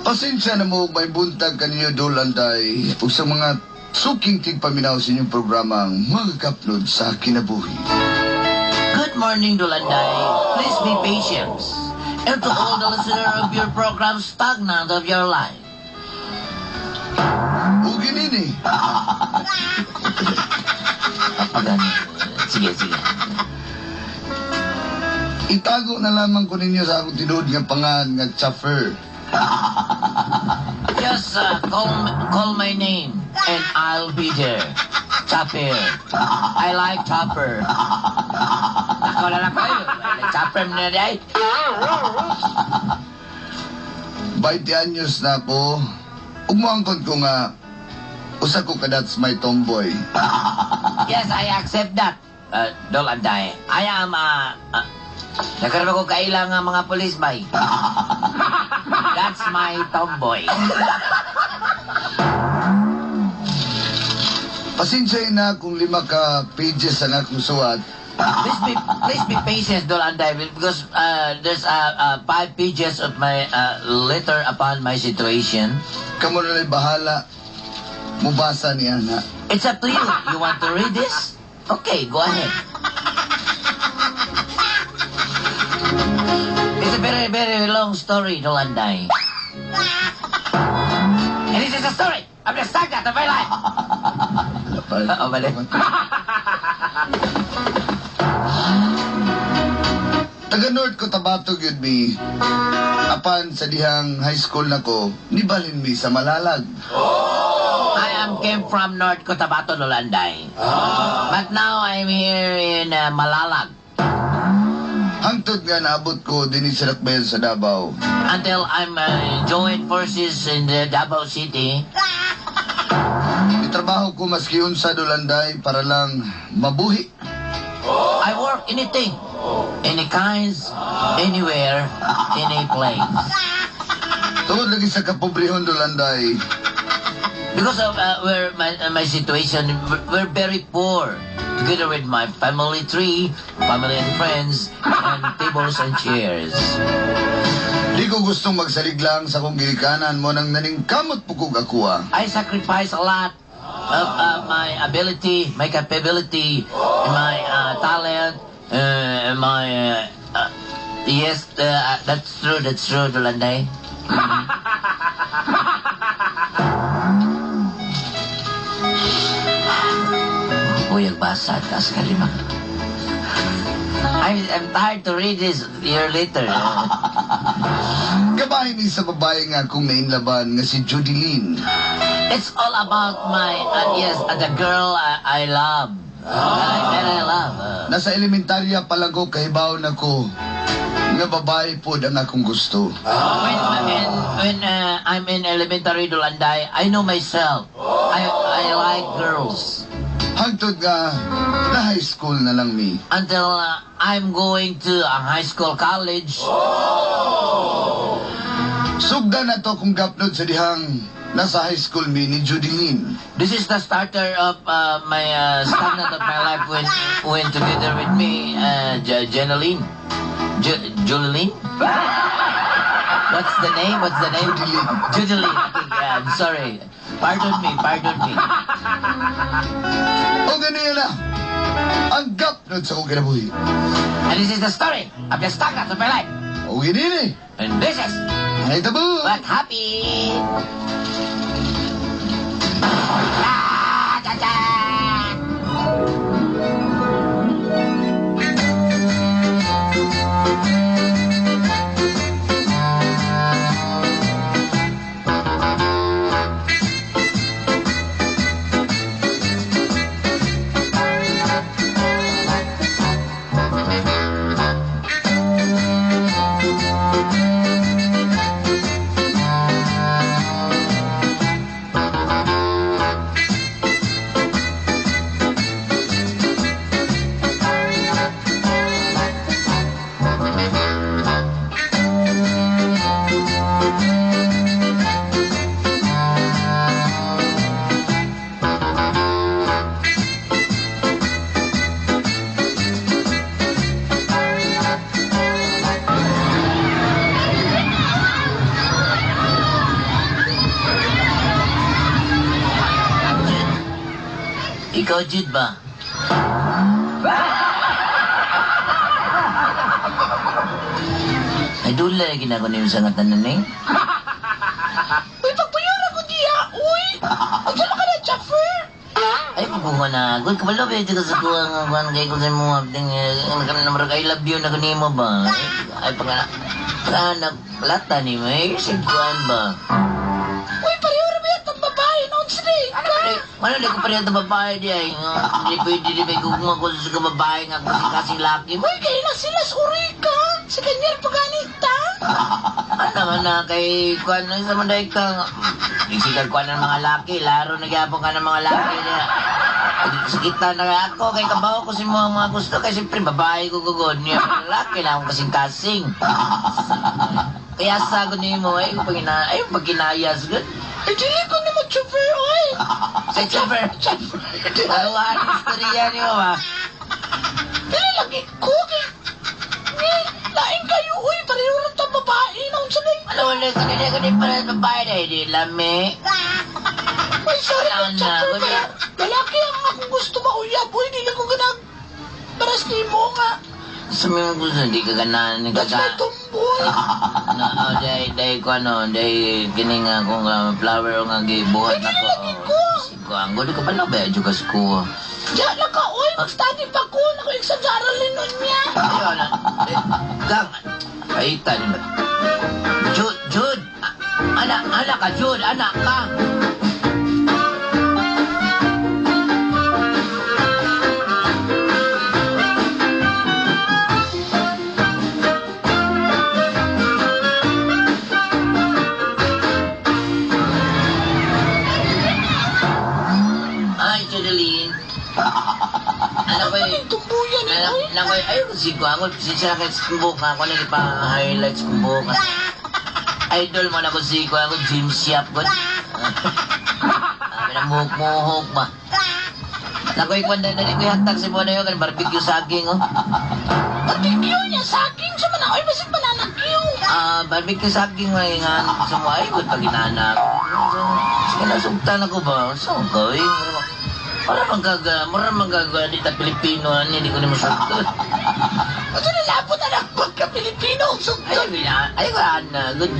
Pasensya na mo, may buntag kaninyo, Dolanday, ug sa mga suking tigpaminaw sa inyong programang Mga Gapnod sa Kinabuhi. Good morning, Dolanday. Please be patient. And to all the listener of your program, Stagnant of Your Life. Ug nini, Pagani. Sige, sige. Itago na lamang ko ninyo sa akong tinuod nga pangan nga Chaffer. Just call my name and I'll be there. Chopper. I like chopper. Ako na lang kayo. I like chopper na day. 20 anyos na ako, ug moangkon ko nga usa ko ka that's my tomboy. Yes, I accept that. Dolanday. I am, nagkaroon ko kailang nga mga police bay. That's my tomboy. Pasensya na kung 5 ka pages ang akong suwat. Please be patient, Dolanday, because there's 5 pages of my letter upon my situation. Kamo na lang bahala. Mubasa niya na. It's up to you. You want to read this? Okay, go ahead. It's a very, very long story, Dolanday. And this is a story of the saga of my life. Oo, mali. Taga North Cotabato gyud mi. Apan sa dihang high school nako, nibalhin mi sa Malalag. I am came from North Cotabato, Dolanday. But now I'm here in Malalag. Hangtod nga naabot ko dinhi sa Dakbayan sa Davao. Until I'm joined forces in the Davao City. Itrabaho ko maski unsa, Dolanday, para lang mabuhi. I work anything, any kinds, anywhere, any place. Tungod lagi sa kapobrehon, Dolanday. Because of where my situation, we're very poor. Together with my family tree, family and friends, and tables and chairs. Di ko gustong magsalig lang sa akong ginikanan mo nang naningkamot po kog akuha. I sacrifice a lot of my ability, my capability, my talent, my... yes, that's true, Dolanday. Uyag basa, tas kalima. I'm tired to read this year later. Gabahin ni sa babae nga akong nainlaban nga si Judy Lynn. It's all about my, yes, the girl I love. And I love. Nasa elementarya pa lang ko, kahibaw na ko nga babae pod ang akong gusto. When I'm in elementary, Dolanday, I know myself. I like girls. Hangtod nga na high school na lang mi. Until I'm going to a high school college. Sugdan na to kung gapnod sa dihang nasa high school mi ni Judy Lynn. This is the starter of my stagnant of my life when together with me, Jeneline. Julie? What's the name? What's the name? Judy Lynn. Judy Lynn. Okay, yeah, I'm sorry. Pardon me, pardon me. O ganun na. Ang gapnod sa akong kinabuhi. And this is the story of the stagnant of my life. O ganun eh. And this is Ay, tabo. What happy. Ah, cha, cha. Ikaw, Jude ba? Ay, dula na ginagawa niyo sa nga tanan eh. Uy, pagpuyura ko diya, uy! Ang sama ka na, chauffeur! Ay, pagkuha na. Good, kabalo ba ito sa kuha nga kuhan kay kung sa mo abding ano ka na I love you na kanimo ba? Ay, pag anak, lata ni mo eh, kuhan ba? Uy, pareho ra ba yata ang babae noon sa day? Ay, ano, di ko pareho ang babae di ay. Hindi pwede di ba gugma ko sa babae nga kasi kasing laki mo. Uy, kay na sila sa Urika! Sa kanyar paganita! Ano man na kay kuan sa manday ka nga. Isigal kuan ng mga laki, laro na gyapon ka ng mga laki niya. Sakita na kay ako kay kabaw ko si mga gusto kay siyempre babae ko gugod niya. Laki na akong kasing-kasing. Kaya sagot nimo ay pag ina ay pag kinayas gud. Ay, dili ko ni mo chauffeur, uy! Sa chauffeur. Chauffeur! Awan istorya niyo ba? Dili lagi ko kay... Ni, lain kayo, uy! Pareho ra ta babae noon sa day. Ano wala ko dili ko di para babae dai di lami. Uy, sorry Wala ko, na, chauffeur, wala. para lalaki ang akong gusto mauyab, uy! Dili ko ganag... Paras nimo nga. Sa mga gusto di ka ganahan ni That's ka. my tomboy! Na, oh, day, day ko ano, day, kini nga kung flower nga gibuhat Ay, na ko. lagi ko. Ko ang gulo ka pala ba juga ko. Diyan na ka, uy! Mag-study pa ko! Nako-exam sa aralin nun niya! Ayun na. Eh, Gang, ay ni ba? Jude, Jude. Anak, anak ka, Jude, anak ka. Ay, Judeline. Ano ba Ano yung tumbuyan ni na, uy? na, ay, si Guango, siya kay buhok ako na ipa-highlights kong buhok. Idol mo na ko si Guango, Jim Siap ko. Ah, muhok-muhok ba? Nakoy kwan na ko hatag si Buwan na yun, barbecue saging, oh. Barbecue niya, saging sa mana. Uy, basig banana cue. Ah, barbecue saging may nga sa mo ay good pag inanak. Sige na sugtan ako ba? So, gawin. Para magkaga, mura magkaga di ta Pilipino ani di ko ni masugtan. Ano nalabot na ng pagka-Pilipino ang Ay, sugtan? ay, ay, ana, good.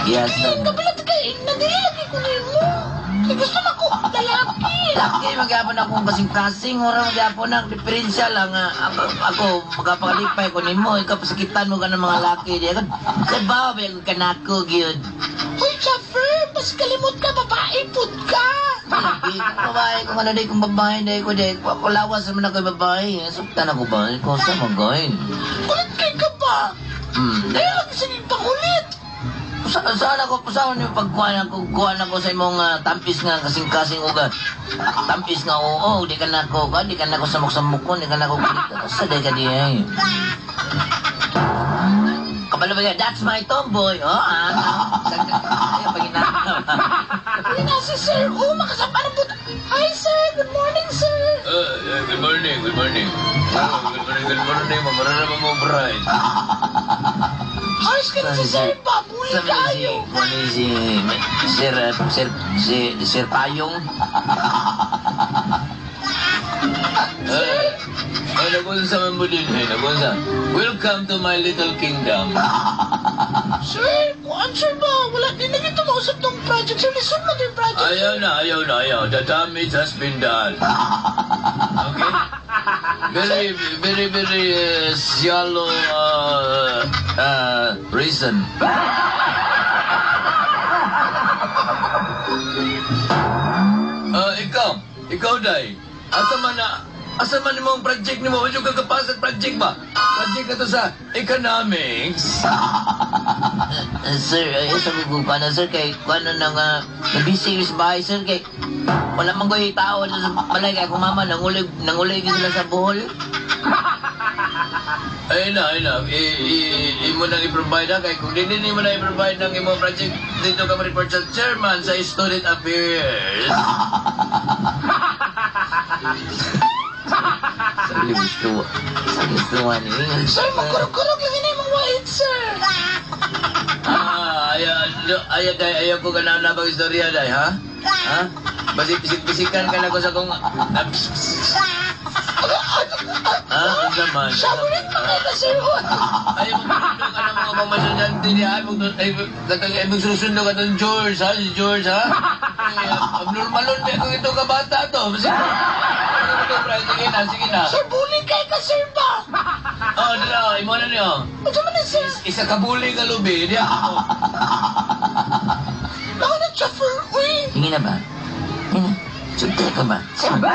Yes. Kaya kapila kay nadili lagi ko nimo. Kay gusto na ko lalaki. Laki, magyapon akong kasing-kasing. Ora magyapon ang diferensya lang. Ako, ako magapakalipay ko nimo. Ikaw, pasakitan mo ka ng mga laki. Di ako, kabaw, ba yung kanako, gyud. Uy, chauffeur, pas kalimot ka babae pud ka. Laki, kung babae, kung ano di, kung babae, di ko, di. Ako lawas naman ako yung babae. Suktan ako ba? Ikaw sa magay. Kulit kay ka ba? Kaya lagi sige pangulit. Saan ako, saan yung pagkuhan ako, kuhan ako sa imong tampis nga kasing-kasing ugat. Tampis nga, oo, di ka na ako, di ka na ako samok-samok di ka na ako kulit. Sa di ka di ay. Kabalo ba yan? That's my tomboy. Oh, ah. Ay, pag Uy, nasa sir. Oh, makasama na po. Hi, sir. Good morning, sir. Good morning, good morning. Oh, good morning, good morning. Mamarara mo, bride. Ayos ka na si sir pa. Buli Sabi si, kayo. ano si, Sir, Sir, si, Sir Payong. Ay, nagunsa man mo din, eh, nagunsa. Welcome to my little kingdom. Sir, kuan sir ba? Wala din na gito mausap tong project. Sir, listen mo yung project. Ayaw na, ayaw na, ayaw. The damage has been done. Okay? Very, very, very shallow reason. Ikaw, ikaw, Day. Asa man na, asa man mo ang project nimo? Wala ka kapasag project ba? Project na to sa economics. Sir, ay, sabi ko pa na, sir, kay, kung ano na nga, nabisi yung sa bahay, sir, kay, wala man ko yung tao sa balay, kay akong mama, nangulig, nangulig sila sa buhol. Ayun na, ayun na. Imo nang i-provide ha. Kaya kung hindi mo na i-provide ng imong project, dito ka ma-report sa chairman sa Student Affairs. Sabi gusto, sabi gusto ni. Sir, magkurog-kurog lang yun yung white, sir. Ah, ayaw, ayaw, ayaw, ayaw ko ganaan na bang istorya, day, ha? Ha? Basi pisik-pisikan ka na ko sa kong... Ah, pss, pss. Ah, unsa man? Sabulit pa kayo na, sir. Ay, magsusundo ka ng mga pamasyadante niya. Ay, ay, ay, magsusundo ka ng George, ha? Si George, ha? Ay, abnormalon ba kung ito ka bata to? Sige, ano to, Brian? Sige na, sige na. Sir, bullying kayo ka, sir ba? Oh, dala, imo na niyo. Ano man na, sir? Isa ka buli ka lubi. Di ako. Ako na, chauffeur, uy. Sige na ba? Sige na. Sulti ka ba? Sige ba?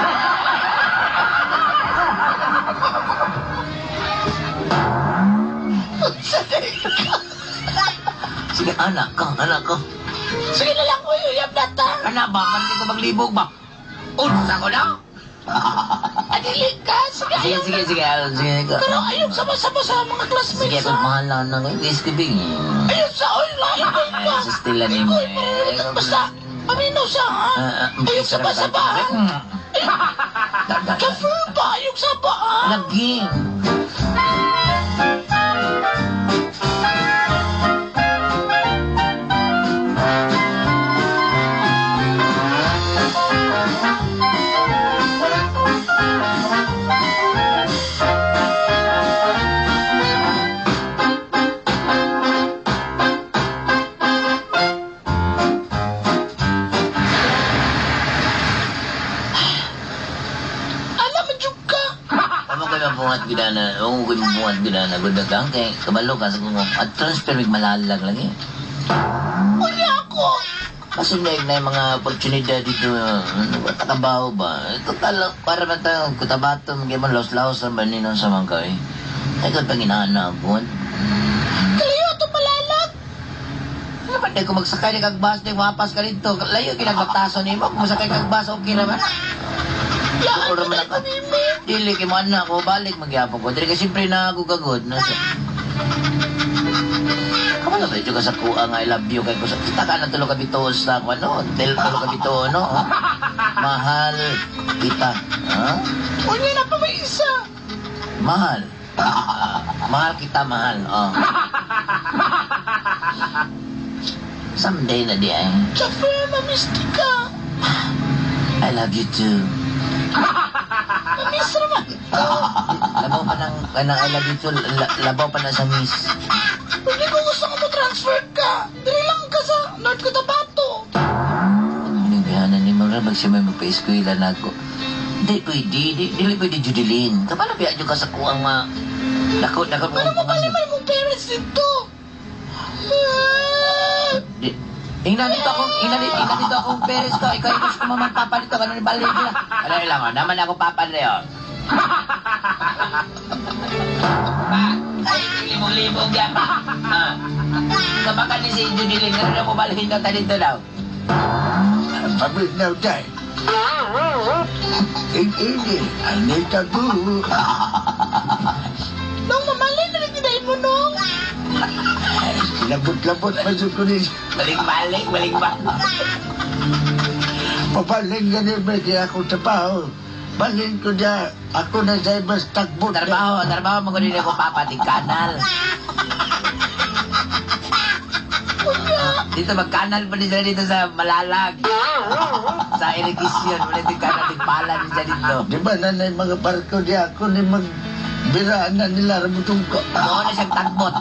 Sige, anak ka, anak ka. Sige na lang, uy, uyab na ta. Anak ba? Kanti ko maglibog ba? Unsa ko na? Adili ka. Sige, Sige, ayaw sige, na. sige. ah, Sige, ka. Pero ayaw sama-sama sa mga classmates, Sige, ha? kung mahal na na kayo, iskibing. Ayun sa, oy, lain ba ka? Ay, sa stila ni mo, Ikaw, eh. parang basta, paminaw siya, ha? Ah, ah, Ayun saba-saba, ha? Da, da, da. Chauffeur ba? Ayun saba, ha? Lagi. Alam mo, jug ka. Amo kayo mabuhat gidana, oo kayo mabuhat gidana, good kang kay kabalo ka sa kung at transfer mig malalag lagi. Wala ako. Kasi na na yung mga oportunidad dito, ano ba, takabaho ba? Total, para man tayo, kutabato, magyamon, laos-laos ang banino sa mga kay. Ay, kung panginana po. Kalayo ito malalag. Ano ba, di ko magsakay ni kag bus, di mapas ka dito. Layo, ginagbataso ni mo, kung masakay kag bus, okay naman. Yaan Oro mo man na ako. kumimi. Dili, kay mo anak ko, balik magyapon ko. Dili ka siyempre na ako kagod. Nasa... Kamalo ba ito ka sa kuha nga, I love you kay ko sa... Kita ka na tulo ka bituos sa ako, ano? Tel tulo ka bituo, no? Oh? Mahal kita. Ha? Unya na pa may isa. Mahal. Mahal kita, mahal. Oh. Someday na di ay. Chauffeur, mamiss ka. I love you too. Mamiss naman ito. Labaw pa ng, kanang I love you too, labaw pa na sa miss. Hindi ko gusto nga mo transfer ka. Dili lang ka sa North Cotabato. Ang bihanan ni Mara, pag siya may magpa-eskwela na ako. Di pwede, di pwede, Judeline. Kapala biya ka sa kuang ma... Dako, dako. Ano mo pala may mong parents dito? Ah, Di, ingnan dito akong, ingnan dito akong parents ko. Ikaw yung gusto mo man papa dito, ganun yung balin sila. Ano lang, oh, naman ako papa na yun. Pa, ay, libog-libog yan, pa. Ah. Kabakan ni si Judeline, ganun na mo balhin ka dito daw. Paminaw tayo. Ini, ay nitago. Nung mamalay na rin ginay mo, nung. Labot-labot pa sa kunin. Balik-balik, balik-balik. Papaling ganun ba kaya ako trabaho? Balin ko niya, ako na sa ibas takbo. Trabaho, trabaho mo kunin ako papa, di kanal. Dito magkanal pa din sila dito sa Malalag. Sa irrigation, wala din kanal, di pala din siya dito. Di ba nanay mga barko niya ako ni magbiraan na nila ramutong ko. Doon na siyang tagbot.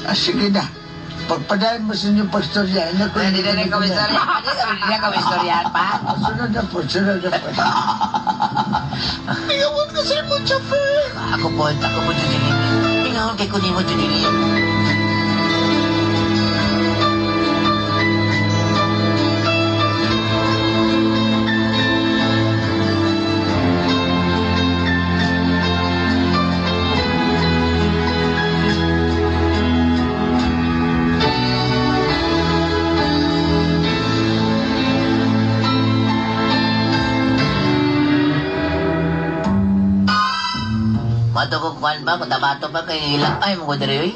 Ah, sige na. Pagpadayon mo sa inyong pagstorya, ina ko. Hindi na rin kami istorya. Hindi na kami istoryahan pa. Sunod na po, sunod na po. Tingawon ka sa imong chauffeur. Ako po, Judeline. Tingawon kay kunin mo, Judeline. Mato ko kuan ba, kutabato pa kay ilak ay mo ko diri oy.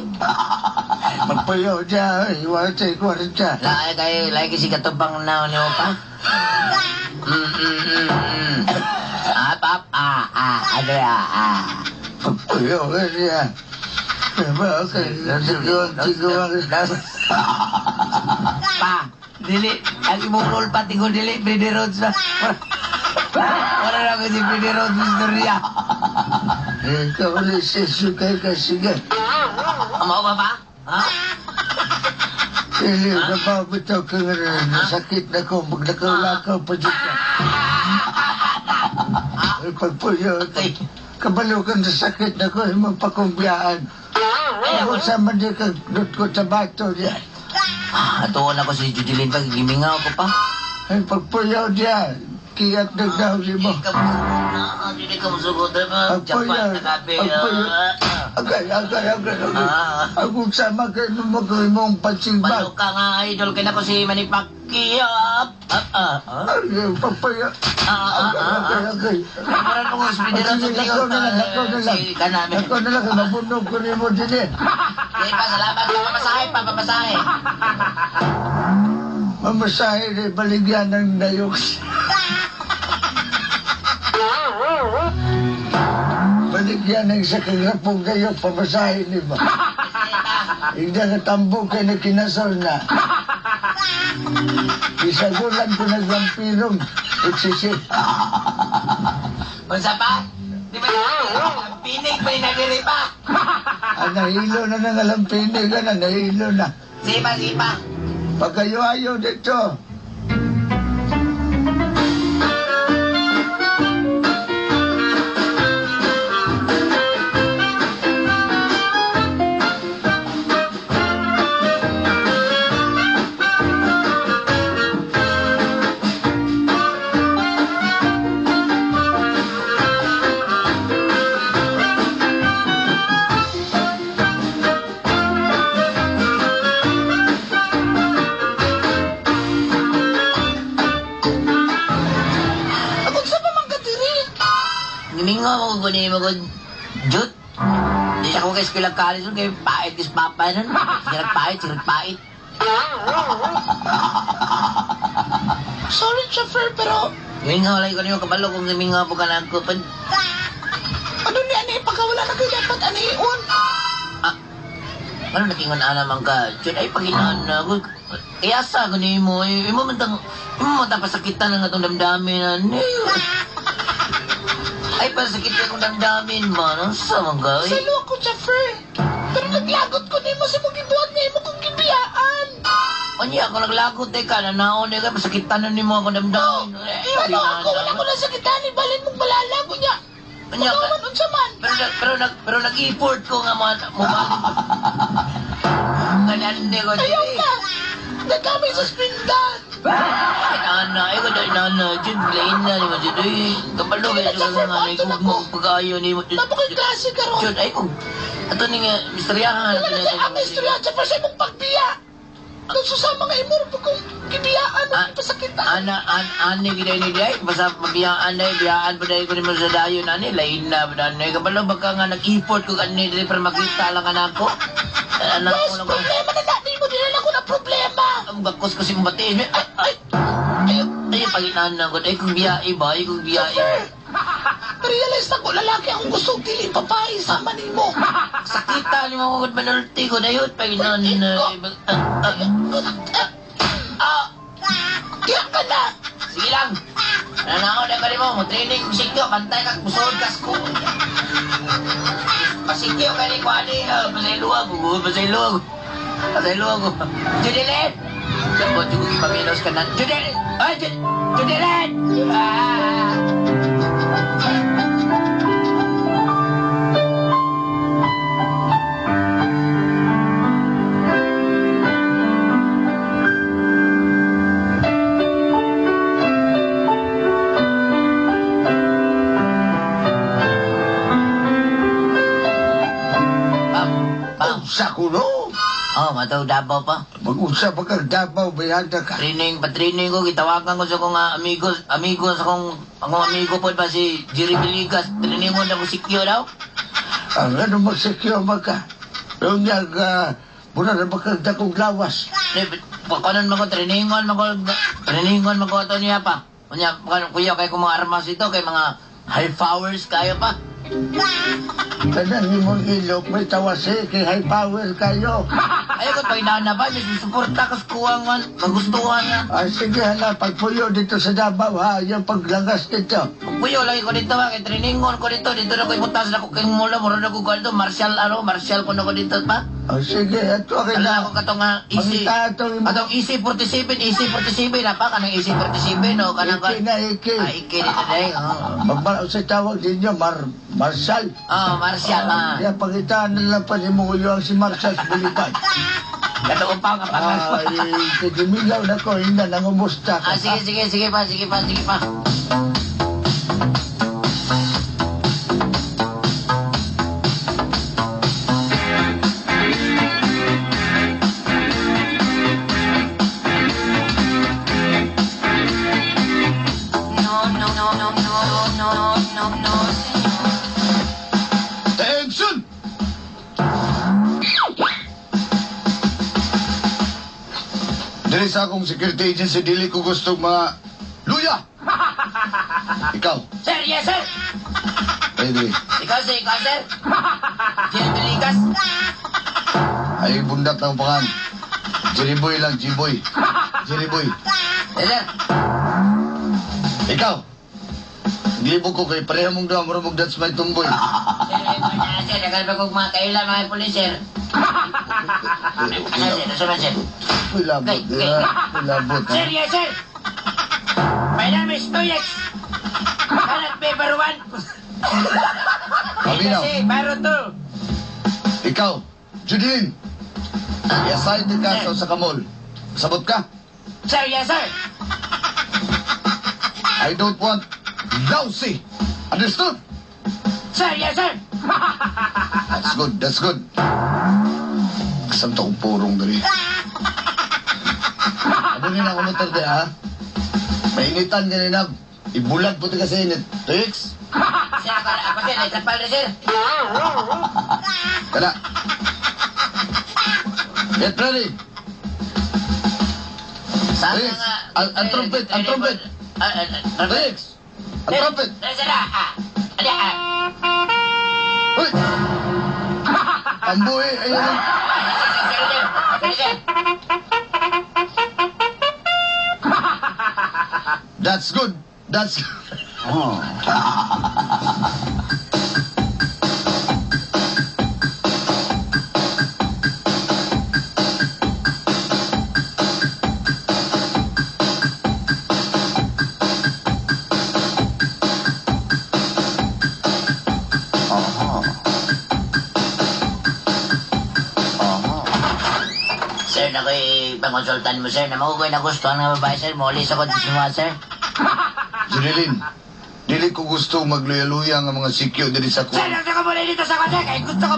Magpayo niya, iwarte, kwarta. Laay kay laay kasi katubang na niyo pa. Ah, pap, ah, ah, ano ah, ah. Magpayo niya. Okay, sige. Pa, dili, ang imong role pa, tingol dili, Freddy Rhodes na. Wala na ako si Freddy Rhodes, istorya. Ikaw ulit sa sukay ka, sige. Mao ba pa? Ha? Dili, napabitaw ka nga rin. Nasakit na ko, maglakaw-lakaw pa dyan ka. Ay, pagpuyo, kabalo ka nasakit na ko, imong pakumbiyaan. Ako sa man di ka, ko sa bato diyan. Atuon ako si Judeline pag gimingaw ko pa. Ay, pagpuyo diyan, kiyat na daw si mo. Dili ka musugot ba? Pagpuyo, Japan na kape. pagpuyo. Agay, agay, agay, agay. Ako sama kayo nung imong pansingbag. Balo ka nga idol kay nako si Manny Pacquiao. Ay, pagpuyo. Ah, Agay, agay, agay. Mura mo si Freddy Rhodes. Sige, lakaw na lang, lakaw na lang. Si kanami. Lakaw na lang, mabunog ko rin mo din eh. Sige pa, salamat. Papamasahe pa, papamasahe. Mamasahe rin, baligyan ng dayok. Baligyan ng isa kang rapong dayok, pamasahe ni ba? Hindi na tambok kay na kinasal na. Isagulan ko naglampirong, iksisi. Unsa pa? Di ba pinig pa ni diri pa? Ah, nahilo na ng alampinig, na, nahilo na. Sige pa, sige pa. Pagkayo-ayo dito. Akong sa man ka diri. Gimingaw ko gani mo ko jut. Di ako kay eskwela college nun, kay pait is papa nun. Sirag pait, sirag pait. Sorry, chauffeur, pero Gimingaw lagi ko niyo kabalo kung gimingaw po ka na ako. Pan, ano ni ani pagkawala na kayo dapat ani iun. ah, ano nakingon ana man ka? Jut, ay paginaan na ako. Kaya sa gani mo, imo man tang pasakitan ang atong damdamin. Ano? Ay, pasakit akong damdamin man. Ang sa man ka? Ay, Salo ako, chauffeur. Pero naglagot ko nimo sa mong gibuhat nga imo kong gibiyaan. Unya, ako naglagot eh ka, nanaon eh ka, pasakitan na nimo akong damdamin. Eh, Ano ako, wala ko nasakitan, ibalin mong balala ko niya. Unya, Ikaw man, unsa man. Pero nag-effort ko nga mga mubalik. Ganyan ko. Ayaw na. Nagkamay sa spindan. Ay, nana, ay, wala, nana, Jud, lain na, ni mo, Jud, ay, kabalo, Sige na, kaya Jaffer, nga, mato na ko. pag-ayo ni mo, Jud. Namo kay klase karon. Jud, ay, kung, ato ni nga, misteryahan. Wala na ang istorya, chauffeur, sa imong pagbiya. Nung susama nga imo rin kong gibiyaan Ah, o ipasakitan. Ana, an, ani, gina ni day, basta mabiyaan day, biyaan pa day ko ni mo sa dayon, ani, lain na, ba, ani, kabalo, baka nga, nag-effort ko, ani, dili, para makita lang anak ko. Anak Yes, ko lang, problema na na nimo, di na ako na problema. ang bakos ko si Mbatiin. Ay, ay, ay, ay, paginaan na ko. Ay, kung biyae ba? Ay, kung biyae. Chauffeur, realize na ko, lalaki akong gusto dili babae sama nimo. Sakita ni mo kung manulti ko. Dayot, paginaan na. Ah, Diya ka na. sige lang. Nananaw na ka mo. Mo training kung sikyo. Bantay ka. Musuod ka school. Pasikyo ka ni Kwani. Pasaylo ako. Pasaylo ako. Pasaylo ako. Judelet! Sabot yung ipaminos ka na. Judelet! Ay, Judelet! Ah! Pam, pam. Sa kuno. Oh, mataw Davao pa. Mag-usap pa kang Davao, bayada ka. Training, pa-training ko, gitawagan ko sa kong amigo, amigo sa kong, akong amigo po pa si Jerry Villegas. Training mo na ko sikyo daw. Ang ano magsikyo ka. Yung nga, muna na bakang dakong lawas. Di, pagkanon mo ko, trainingon mo ko ato niya pa. Unya, kuya, kay kung mga armas ito, kay mga high powers kayo pa. Tanan imong ilok may tawasi kay high power kayo. Ayaw ko pag na ba, may suporta kas kuwang man, magustuhan nga. Ah, sige hala, pagpuyo dito sa Davao ha, yung paglangas dito. Puyo lagi ko dito ba, kay trainingon ko dito, dito na ko ibutas na ko kay mula, mura na ko galdo, martial ano, martial ko na ko dito pa. Oh, sige, ato akin Kala na. ako katong nga, easy. Pangita atong imong Atong easy 47, easy 47 na pa, kanang easy 47, no, kanang iki na iki. Ah, iki dito dahil. Oh, Magmaraw sa tawag ninyo, Marshal. oh martial ah. Kaya pangitaan na lang pa ni mong uyo ang si Marshal sa Bulipan. Katong upaw nga pangas. Ay, tigimilaw na ko, hindi na nangumusta ka. Ah, sige, sige, sige pa, sige pa, sige pa. No, no, no, no, no, no, no, no, señor. Attention! Dili sa akong security agency, dili ko gusto mga luya! Ikaw, Sir, yes, sir! ay dili. Ikaw, sir, ikaw, sir. Sir Biligas. Ay bundak lang pangan. Jeriboy lang, Jiboy. Jeriboy. Yes, sir. Ikaw! Glibo ko kay pareha mong duha, murag mong that's my tumboy. Sir, ay, mga sir, nagal ba kong mga kaila, mga pulis, sir? Ano, sir, ano, sir? Uy, labot. Okay, okay. Uy, labot. ha? Sir, yes, sir! My name is Tuyek. Kalat paper one. Paminaw. Kasi, baro two. Ikaw, Judeline. I-assign ka sa usa ka mall. Sabot ka. Sir, yes, sir! I don't want lousy. Understood? Sir, yes, sir! That's good, that's good. Kasam to kong purong dali. Abunin ako motor di, ha? Mainitan ganina. Ibulag po ka sa init. Tuyix, Sir, ako, ako, sir, naitapal na, sir. kana. Get ready. Saan Tuyix, nga? ang trumpet, ang trumpet. Ah, ah, ah, trumpet. Tuyix, ang trumpet. Sir, sir, ah, ah. Ano, ah. Uy! Ang buhi, ayun. Sir, sir, sir, sir. That's good. That's good. Sir, ako'y pangonsultan mo, sir. Na makukuha na gusto ang babae, sir. Maulis ako dito sa sir. Judeline, dili ko gusto magluya-luya nga mga sikyo diri sa Sir, kuwan. gusto ko muli dito sa kwan, sir. Kaya gusto ko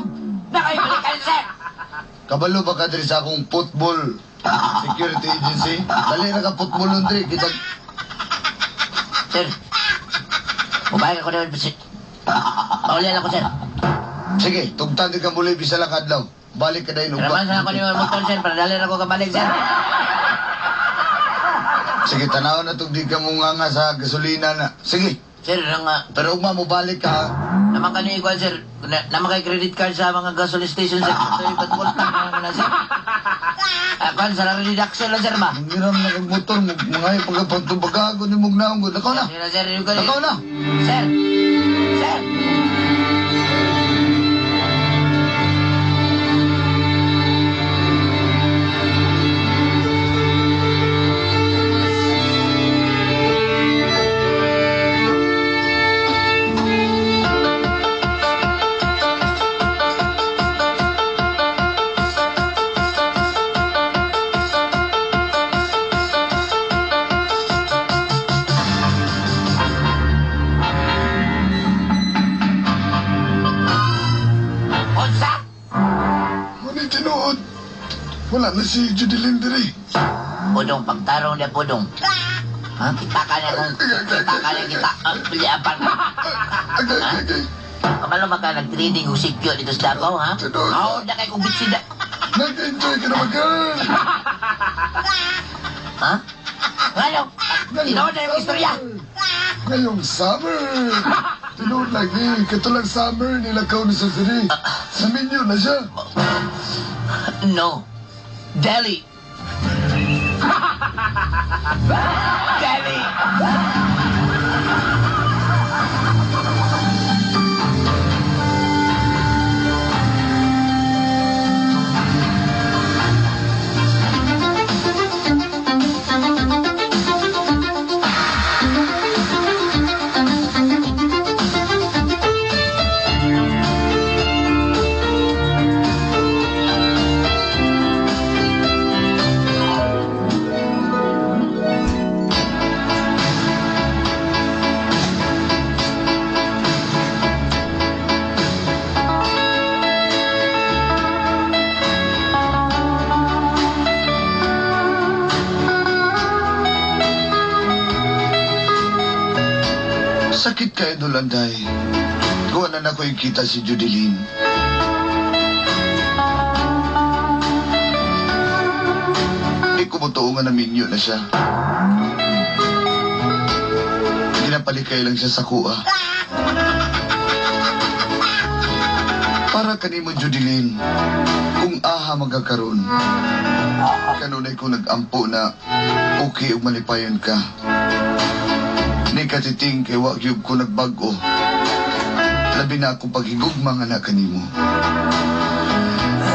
na kayo balikan, sir. Kabalo ba ka diri sa akong football security agency? Dali na ka football nun diri. Kita Sir, babae ako naman, sir. Pauli lang ako, sir. Sige, tugtan di ka muli bisa lang adlaw. Balik ka dahil Raman sa ako ni motor, sir. Para dali ako kabalik, sir. Sige, tanaw na tug di ka mo nga nga sa gasolina na. Sige, Sir, nang, pero ugma mo balik ka. naman ka ni igual, sir. Na, naman kay credit card sa mga gasoline station, sir. Ito yung patkulta na sir. Kwan, sa reduction lang, sir, ba? Mangiram na kag motor mo, mga pagpagtubagago ni mong naong. Nakaw na. Sir, sir, yung Nakaw na. Sir! Sir! Unsa? Ngunit tinuod. Wala na si Judeline diri. Pudong, pagtarong niya, Pudong. Ha? Kita ka na kung kita ka na kita. Ah, bili apan. Agay, agay. Kamalo maka nag-trading og sikyo dito sa Davao, ha? Tinuod. Oo, na kay kong bitsida. Nag-enjoy ka naman, girl. Ha? Ngano? Tinuod na yung istorya. Ngayong summer. Tinuod lagi, katulang summer nilakaw ni sa diri. Sa minyo na siya. No. Delhi. Delhi. Sakit kayo Dulanday. Kuha na na ko kita si Judeline. Di ko mo nga na minyo na siya. Ginapalikay lang siya sa kuha. Para kanimo Judeline, kung aha magkakaroon, kanunay ko nag-ampo na okay ug malipayon ka. Ni katiting kay wa gyud ko nagbag-o. Labi na akong paghigugma nga na kanimo.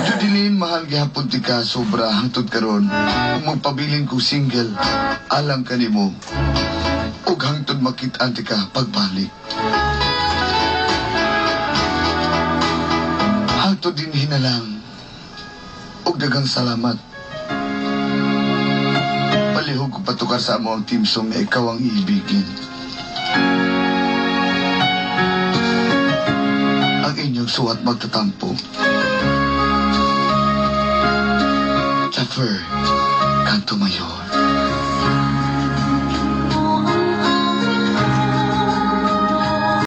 Judeline, mahal gihapon ti ka sobra hangtod karon. Kung magpabilin kong single, alang kanimo. Ug hangtod makit-an ti ka pagbalik. Hangtod din hinalang. Ug daghang salamat. Palihog ko patukar sa amo ang team song na ikaw ang iibigin. Ang inyong suwat magtatampo. Jaffer Canto Mayor.